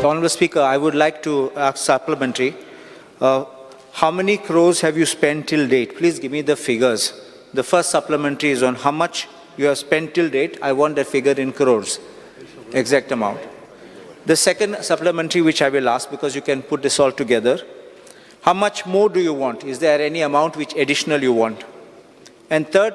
Honorable Speaker, I would like to ask supplementary. How many crores have you spent till date? Please give me the figures. The first supplementary is on how much you have spent till date. I want that figure in crores, exact amount. The second supplementary, which I will ask because you can put this all together, how much more do you want? Is there any amount which additional you want? And third,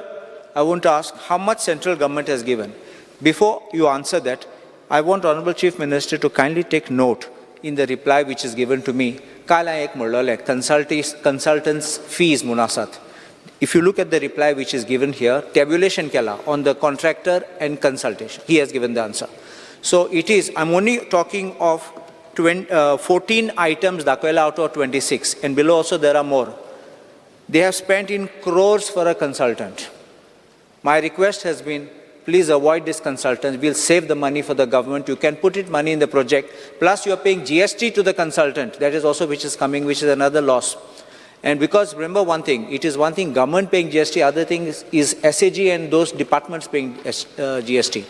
I want to ask how much central government has given. Before you answer that, I want Honorable Chief Minister to kindly take note in the reply which is given to me. काल हांवें एक म्हणलोलें consultants fees म्हूण आसात. If you look at the reply which is given here, tabulation केला on the contractor and consultation. He has given the answer. So it is, I'm only talking of 20, 14 items दाखयला out of 26, and below also there are more. They have spent in crores for a consultant. My request has been, please avoid this consultant. We'll save the money for the government. You can put it money in the project. Plus you are paying GST to the consultant. That is also which is coming, which is another loss. And because remember one thing, it is one thing government paying GST, other thing is SAG and those departments paying GST.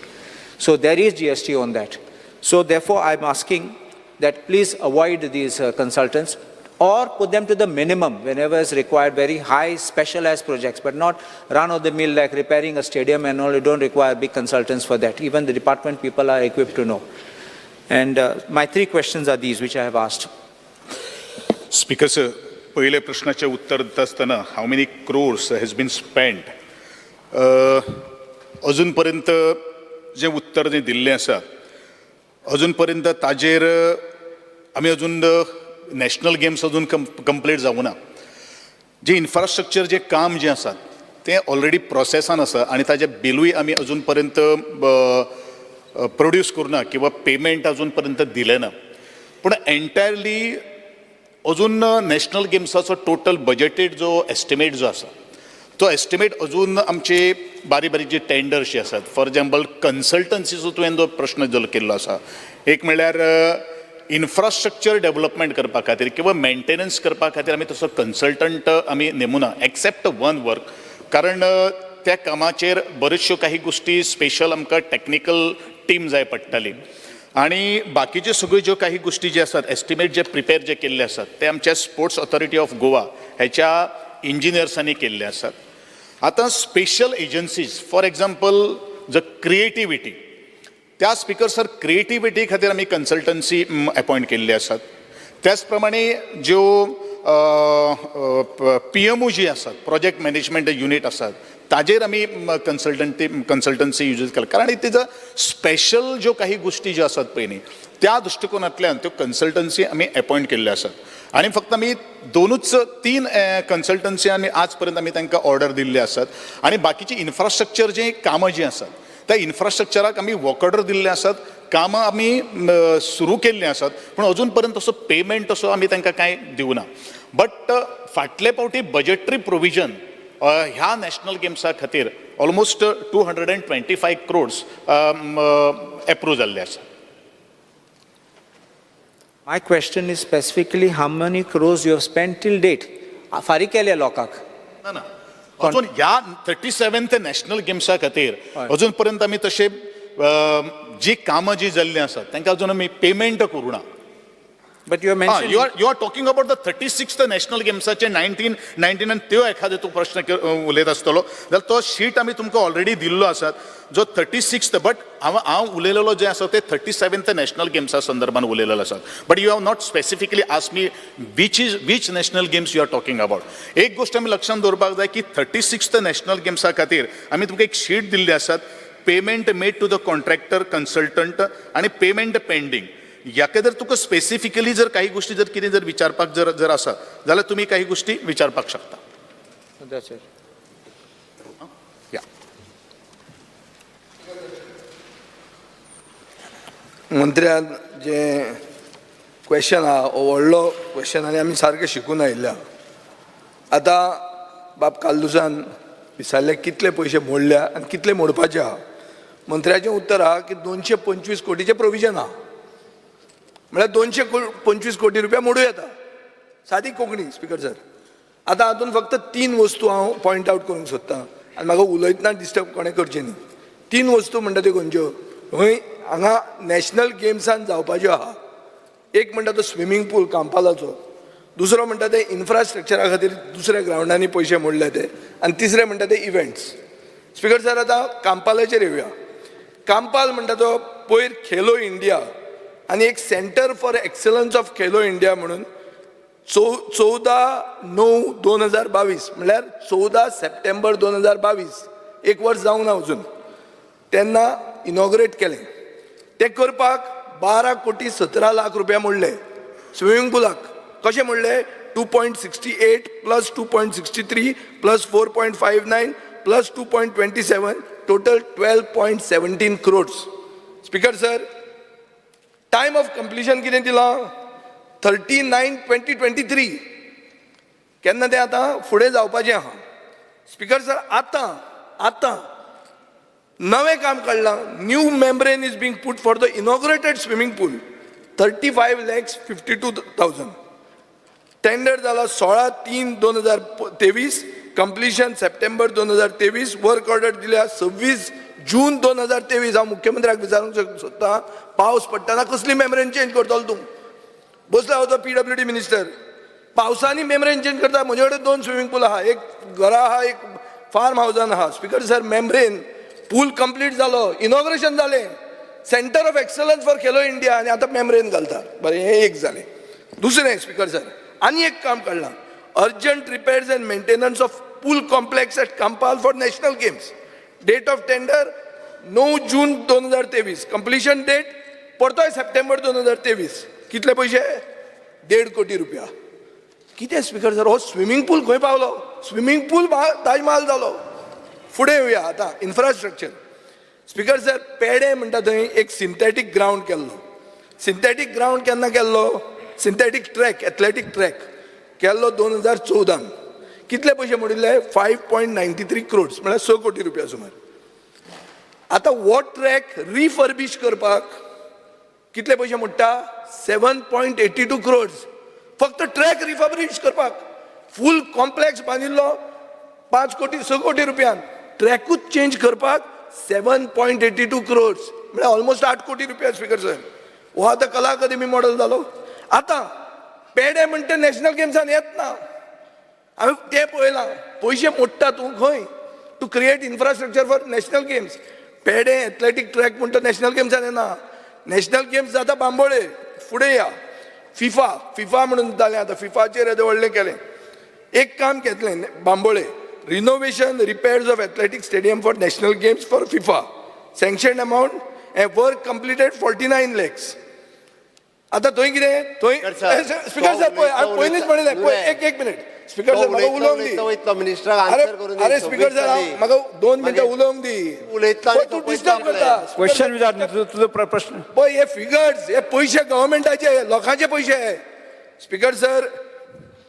So there is GST on that. So therefore I'm asking that please avoid these consultants or put them to the minimum whenever is required, very high specialized projects, but not run of the mill like repairing a stadium and all. You don't require big consultants for that. Even the department people are equipped to know. And my three questions are these, which I have asked. Speaker sir, पयल्या प्रश्नाचें उत्तर दिता आसतना how many crores has been spent, अजून पर्यंत जें उत्तर जें दिल्लें आसा अजून पर्यंत ताजेर आमी अजून नॅशनल गेम्स अजून कंप्लीट जावूं ना. जें इन्फ्रास्ट्रक्चर जें काम जें आसा तें ऑलरेडी प्रोसेसान आसा आनी ताजें बिलूय आमी अजून पर्यंत प्रोड्यूस करूं ना किंवा पेमेंट अजून पर्यंत दिलें ना. पूण एन्टायरली अजून नॅशनल गेम्साचो टोटल बजेटेड जो एस्टिमेट जो आसा तो एस्टिमेट अजून आमचे बारीक बारीक जे टेंडर्स जे आसात, फॉर एग्जाम्पल कन्सल्टन्सीचो तुवें जो प्रश्न जो केल्लो आसा, एक म्हणल्यार इन्फ्रास्ट्रक्चर डेवलपमेंट करपा खातीर किंवा मेंटेनन्स करपा खातीर आमी तसो कन्सल्टंट आमी नेमुना एक्सेप्ट वन वर्क, कारण त्या कामाचेर बऱ्योचश्यो काही गोश्टी स्पेशल आमकां टॅक्निकल टीम जाय पडटाली आनी बाकीच्यो सगळ्यो ज्यो काही गोश्टी ज्यो आसात एस्टिमेट जे प्रिपेर जे केल्ले आसात ते आमच्या स्पोर्ट्स ऑथॉरिटी ऑफ गोवा हेच्या इंजिनियर्सांनी केल्ले आसात. आतां स्पेशल एजन्सीज फॉर एग्जाम्पल ज क्रिएटिविटी, त्या स्पिकर सर क्रिएटिविटी खातीर आमी कन्सल्टन्सी अपॉयंट केल्ले आसात. त्याच प्रमाणे ज्यो पी एम ओ जी आसात, प्रोजेक्ट मॅनेजमेंट युनीट आसात, ताजेर आमी कन्सल्टन्सी यूज केला, कारण it is a special ज्यो काही गोश्टी ज्यो आसात पळय न्ही त्या दृश्टिकोनांतल्यान त्यो कन्सल्टन्सी आमी अपॉयंट केल्ल्यो आसात. आनी फक्त आमी दोनूच तीन कन्सल्टन्सी आमी आज पर्यंत आमी तांकां ऑर्डर दिल्ले आसात आनी बाकीची इन्फ्रास्ट्रक्चर जी कामां जीं आसात त्या इन्फ्रास्ट्रक्चराक आमी वर्क ऑर्डर दिल्ले आसात, कामां आमी सुरू केल्लीं आसात, पूण अजून पर्यंत तसो पेमेंट तसो आमी तांकां कांय दिवना. बट फाटले फावटी बजेटरी प्रोविजन ह्या नॅशनल गेम्सा खातीर almost 225 crores approve जाल्ले आसा. My question is specifically how many crores you have spent till date? फारीक केले लोकांक. ना ना, अजून ह्या थर्टी सेवन्थ नॅशनल गेम्सा खातीर अजून पर्यंत आमी तशे जी कामां जी जाल्लीं आसात तांकां अजून आमी पेमेंट करूं ना. But you have mentioned. You are talking about the 36th national गेम्साचे 1999, त्यो एखादे तूं प्रश्न उलयत आसतलो जाल्यार तो शीट आमी तुमकां ऑलरेडी दिल्लो आसात जो थर्टी सिक्स्थ, बट हांव उलयलेलो जें आसा ते थर्टी सेवन्थ नॅशनल गेम्सा संदर्भान उलयलेलो आसा, but you have not specifically ask me which is which national games you are talking about. एक गोश्ट आमी लक्षांत दवरपाक जाय की थर्टी सिक्स्थ नॅशनल गेम्सा खातीर आमी तुमकां एक शीट दिल्ली आसात, payment made to the contractor consultant आनी पेमेंट पेंडींग. ह्याका जर तुका स्पेसिफिकली जर काही गोष्टी जर कितें जर विचारपाक जर जर आसा जाल्यार तुमी काही गोष्टी विचारपाक शकता. That's it. या. मंत्र्यान जे क्वेश्चन आहा हो व्हडलो क्वेश्चन आनी आमी सारकें शिकून आयिल्ले आहा. आतां बाब कार्दोजान विचारले कितले पयशे मोडल्या आनी कितले मोडपाचे आहा. मंत्र्याचें उत्तर आहा की 225 कोटीचें प्रोविजन आहा, म्हळ्यार 225 कोटी रुपया मोडूं येता. सादी कोंकणी स्पिकर सर. आतां हातूंत फक्त तीन वस्तू हांव पॉयंट आवट करूंक सोदतां आनी म्हाका उलयतना डिस्टर्ब कोणें करचें न्ही. तीन वस्तू म्हणटा त्यो खंयच्यो? हय, हांगा नॅशनल गेम्सान जावपाच्यो आहा. एक म्हणटा तो स्विमींग पूल कांपालाचो, दुसरो म्हणटा ते इन्फ्रास्ट्रक्चरा खातीर दुसऱ्या ग्रावंडांनी पयशे मोडले ते, आनी तिसरे म्हणटा ते इव्हेंट्स. स्पिकर सर, आतां कांपालाचेर येवया. कांपाल म्हणटा तो पयर खेलो इंडिया आनी एक centre for excellence of Khelo India म्हणून 14/9/2022, म्हणल्यार 14 सप्टेंबर 2022, एक वर्स जावंक ना अजून, तेन्ना इनॉग्रेट केलें. तें करपाक 12 कोटी 17 लाख रुपया मोडले स्विमींग पुलाक. कशें मोडले? 2.68 plus 2.63 plus 4.59 plus 2.27, total 12.17 crores. Speaker sir, time of completion कितें दिलां? 30/9/2023. केन्ना तें आतां फुडें जावपाचें आहा. स्पिकर सर, आतां आतां नवें काम काडलां. New membrane is being put for the inaugurated swimming pool, 35,52,000. Tender जाला 16/3/2023, कंप्लिशन सप्टेंबर 2023, वर्क ऑर्डर दिल्या 26 जून 2023. हांव मुख्यमंत्र्याक विचारूंक सोदतां, पावस पडटना कसली मेम्ब्रेन चेंज करतलो तूं? बसला होतो पीडब्ल्यूडी मिनिस्टर. पावसांनी मेम्ब्रेन चेंज करता? म्हजे कडेन दोन स्विमींग पूल आहा, एक घरा आहा, एक फार्म हावजान आहा. Speaker sir, membrane pool complete जालो, इनॉग्रेशन जालें, centre of excellence for Khelo India, आनी आतां मेम्ब्रेन घालता. बरें, हें एक जालें. दुसरें, स्पिकर सर, आनी एक काम काडलां, urgent repairs and maintenance of pool complex at Campal for national games. Date of tender 9 June 2023, completion date परतोय सप्टेंबर 2023. कितले पयशे? 1.5 कोटी रुपया. कितें स्पिकर सर, हो स्विमींग पूल खंय पावलो? स्विमींग पूल ताजमहाल जालो. फुडें येवया आतां इन्फ्रास्ट्रक्चर. स्पिकर सर, पेडे म्हणटा थंय एक सिंथेटीक ग्रावंड केल्लो. सिंथेटीक ग्रावंड केन्ना केल्लो? सिंथेटीक ट्रॅक, एथलेटीक ट्रॅक केल्लो 2014न. कितले पयशे मोडिल्ले? 5.93 crores, म्हळ्यार 6 कोटी रुपया सुमार. आतां हो ट्रॅक रिफर्बीश करपाक कितले पयशे मोडटा? 7.82 crores. फक्त ट्रॅक रिफर्बीश करपाक. फूल कॉम्प्लेक्स बांदिल्लो 5 कोटी 6 कोटी रुपयान, ट्रॅकूच चेंज करपाक 7.82 crores, म्हळ्यार ऑलमोस्ट 8 कोटी रुपया. स्पिकर सर, हो आतां कला अकादमी मॉडल जालो. आतां पेडे म्हणटा नॅशनल गेम्सान येत ना. हांवें तें पळयलां, पयशे मोडटा तूं खंय to create infrastructure for national games. Pedem athletic track म्हणटा नॅशनल गेम्सान येना. नॅशनल गेम्स जाता बांबोळे. फुडें या. फिफा, फिफा म्हणून जालें. आतां फिफाचेर येदें व्हडलें केलें. एक काम घेतलें Bambolim, renovation repairs of athletic stadium for national games for FIFA. Sanction amount and work completed 49 lakhs. आतां थंय कितें थंय? स्पिकर सर, पळय, हांवें पयलींच म्हणिल्लें. पळय, एक एक मिनिट स्पिकर सर, म्हाका उलोवंक दी. वयतलो मिनिस्टराक अरे आन्सर करून. अरे स्पिकर सर, म्हाका 2 मिनटां उलोवंक दी. उलयतलो आनी पळय, तूं डिस्टर्ब करता. क्वेश्चन विचार न्ही तुजो तुजो प्रश्न. पळय, हे फिगर्स, हे पयशे गव्हर्मेंटाचे, लोकांचे पयशे. स्पिकर सर,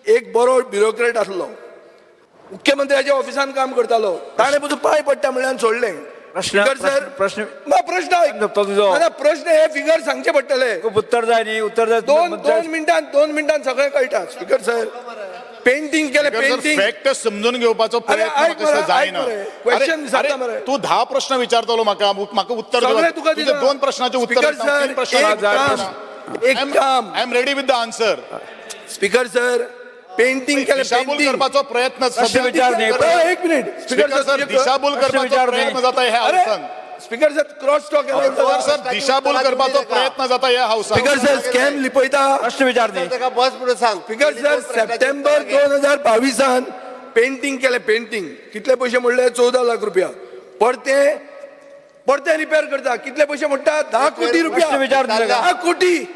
एक बरो ब्युरोक्रेट आसलो, मुख्यमंत्र्याच्या ऑफिसान काम करतालो, ताणें पसून पांय पडटा म्हणल्यार सोडलें. प्रश्न- स्पिकर सर, प्रश्न- ना, प्रश्न ऐक. तो तुजो. ना, ना, प्रश्न हे फिगर सांगचे पडटले. तुका उत्तर जाय न्ही, उत्तर जाय. 2 मिनटान, 2 मिनटान सगळें कळटा. स्पिकर सर, पेंटींग केलें, पेंटींग. फॅक्ट समजून घेवपाचो प्रयत्न ऐक म्हाका मरे, ऐक जायना. मरे. Question विचारता मरे. तूं 10 प्रश्न विचारतलो म्हाका, म्हाका उत्तर सगळें तुका तुजे दिला. दोन प्रश्नाचें उत्तर स्पिकर दिता, सर, तीन प्रश्नाचें एक उत्तर काम, दिता. एक काम. I am ready with the answer. Speaker sir, painting केलें, दिशाभूल पेंटींग. करपाचो प्रयत्न प्रश्न विचार न्ही. एक मिनिट. स्पिकर सर, दिशाभूल प्रश्न करपाचो विचार प्रयत्न न्ही. जाता ह्या अरे हावसान. Speaker sir, cross talk. Speaker sir, दिशाभूल करपाचो प्रयत्न जाता ह्या हावसान. स्पिकर सर, स्कॅम लिपयता. प्रश्न विचार न्ही. ताका बस म्हणून सांग. स्पिकर सर, सप्टेंबर 2022न पेंटींग केलें. पेंटींग कितले पयशे म्हणले? 14 लाख रुपया. परते परते रिपेर करता, कितले पयशे म्हणटा? 10 कोटी रुपया. प्रश्न विचार न्ही ताका. 10 कोटी.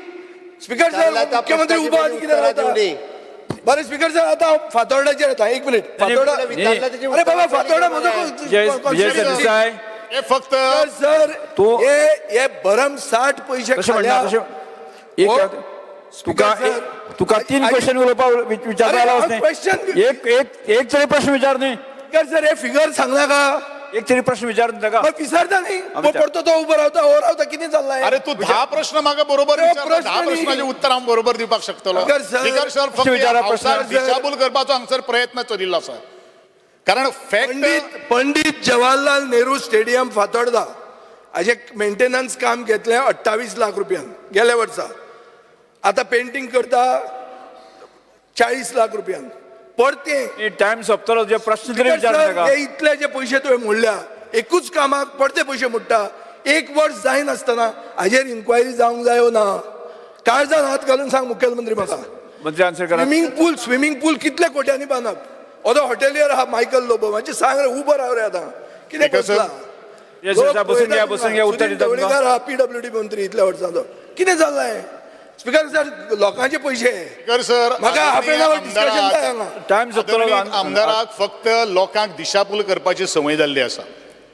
स्पिकर सर, मुख्यमंत्री उबो आनी कितें रावता? बरें स्पिकर सर, आतां हांव फातोर्डाचेर येता. एक मिनिट, फातोर्डा. अरे बाबा, फातोर्डा म्हजो. विजय विजय सरदेसाय. हे फक्त सर, तूं- हे हे भरमसाठ पयशे तशें म्हणना. खाल्या. तशें एक हो. तुका स्पिकर सर, तुका तीन क्वेश्चन उलोवपाक विचारता अरे, आला. हांव question- एक एक एक तरी प्रश्न विचार न्ही. स्पिकर सर, हे फिगर सांगला का? एक तरी प्रश्न विचार न्ही ताका. मग विसरता न्ही. मग विचार. परतो तो उबो रावता, हो रावता, कितें चल्लां हें? अरे, तूं 10 प्रश्न म्हाका बरोबर अरे, विचारला, प्रश्न 10 न्ही. प्रश्नाचें उत्तर हांव बरोबर दिवपाक शकतलो. स्पिकर सर, स्पिकर सर, फक्त प्रश्न विचारा, ह्या हावसार प्रश्न. दिशाभूल करपाचो हांगसर प्रयत्न चलिल्लो आसा, कारण फॅक्ट पंडित पंडित जवाहरलाल नेहरू स्टेडियम फातोर्डा हाजें मेंटेनन्स काम घेतलें 28 लाख रुपयान गेल्या वर्सा. आतां पेंटींग करता 40 लाख रुपयान परतें. टायम सोंपतलो, तुजे प्रश्न तरी विचार सर, ताका. हे इतले जे पयशे तुवें मोडल्या, एकूच कामाक परते पयशे मोडटा एक वर्स जायनासतना. हाजेर इन्क्वायरी जावंक जायो ना? काळजान हात घालून सांग मुखेलमंत्री म्हाका. मंत्री, आन्सर करा. स्विमींग पूल, स्विमींग पूल कितले कोट्यांनी बांदप? हो हॉटेलियर आहा मायकल लोबो. मातशें सांग रे, उबो राव रे. आतां कितें Speaker sir. बसला? Yes, sir, बसून घ्या, बसून घ्या, उत्तर दिता तुमकां. ढवळीकार आहा पीडब्ल्यूडी मंत्री इतल्या वर्सांचो. कितें चल्लां स्पीकर सर? लोकांचे पयशे. स्पीकर सर, म्हाका हाफ एन our discussion जाय हांगा. टायम सोंपतलो. आदरणीय आमदाराक फक्त लोकांक दिशाभूल करपाची संवय जाल्ली आसा.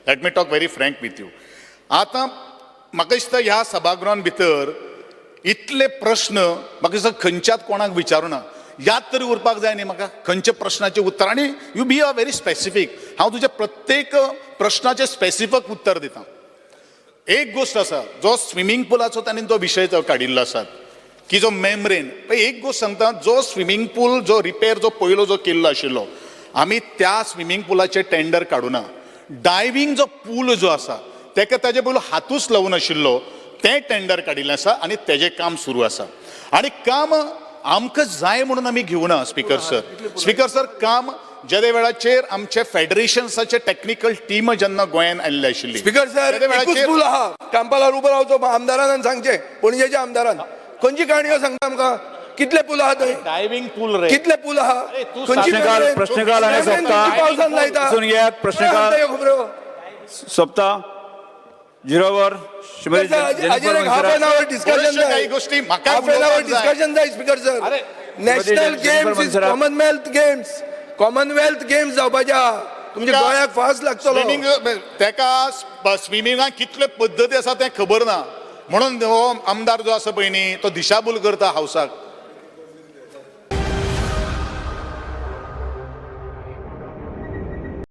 Let me talk very frank with you. आतां म्हाका दिसता ह्या सभागृहान भितर इतले प्रश्न म्हाका दिसता खंयच्याच कोणाक विचारूना. याद तरी उरपाक जाय न्ही म्हाका खंयच्या प्रश्नाचें उत्तर. आनी you be a very specific. हांव तुज्या प्रत्येक प्रश्नाचें स्पेसिफीक उत्तर दिता. एक गोश्ट आसा, जो स्विमींग पुलाचो ताणें जो विशय जो काडिल्लो आसा की जो मेम्ब्रेन, पळय, एक गोश्ट सांगता, जो स्विमींग पूल जो रिपेर जो पयलो जो केल्लो आशिल्लो, आमी त्या स्विमींग पुलाचें टेंडर काडुना. डायवींग जो पूल जो आसा तेका ताजे पयलो हातूच लावूं नाशिल्लो, तें टेंडर काडिल्लें आसा आनी तेजें काम सुरू आसा. आनी काम आमकां जाय म्हणून आमी घेवना स्पीकर सर. स्पीकर सर, काम जेदे वेळाचेर आमचे फेडरेशन्साचे टॅक्निकल टीम जेन्ना गोंयान आयिल्ली आशिल्ली, स्पीकर सर, तेदे एकूच वेळाचेर पूल आहा कांपालार. उबो रावचो आमदारान आनी सांगचें पणजेच्या आमदारान. खंयची काणयो सांगता आमकां? कितले पूल आहा थंय? डायव्हिंग पूल रे. कितले पूल आहा? तूं खंयची प्रश्नकाल, membrane? प्रश्नकाल आनी membrane सोंपता. खंयची पावसान लायता? बसून घेयात, प्रश्नकाल. काय सांगता ह्यो खबरो? सोंपता. झिरोवर श्रीमती सर, हाजेर जेनिफर एक हाफ एन मनसेरात. Our discussion बऱ्याचशा जाय. काही गोष्टी म्हाका हाफ एन our उलोवपाक जाय. डिस्कशन जाय स्पीकर सर. अरे, national Shrimati games is Jennifer. Commonwealth games, Commonwealth games जावपाचे आहा. तुमच्या गोंयाक फास्ट लागतलो. स्विमींग तेका स्विमिंगाक कितले पद्दती आसा तें खबर ना, म्हणून हो आमदार जो आसा पळय न्ही, तो दिशाभूल करता हावसाक.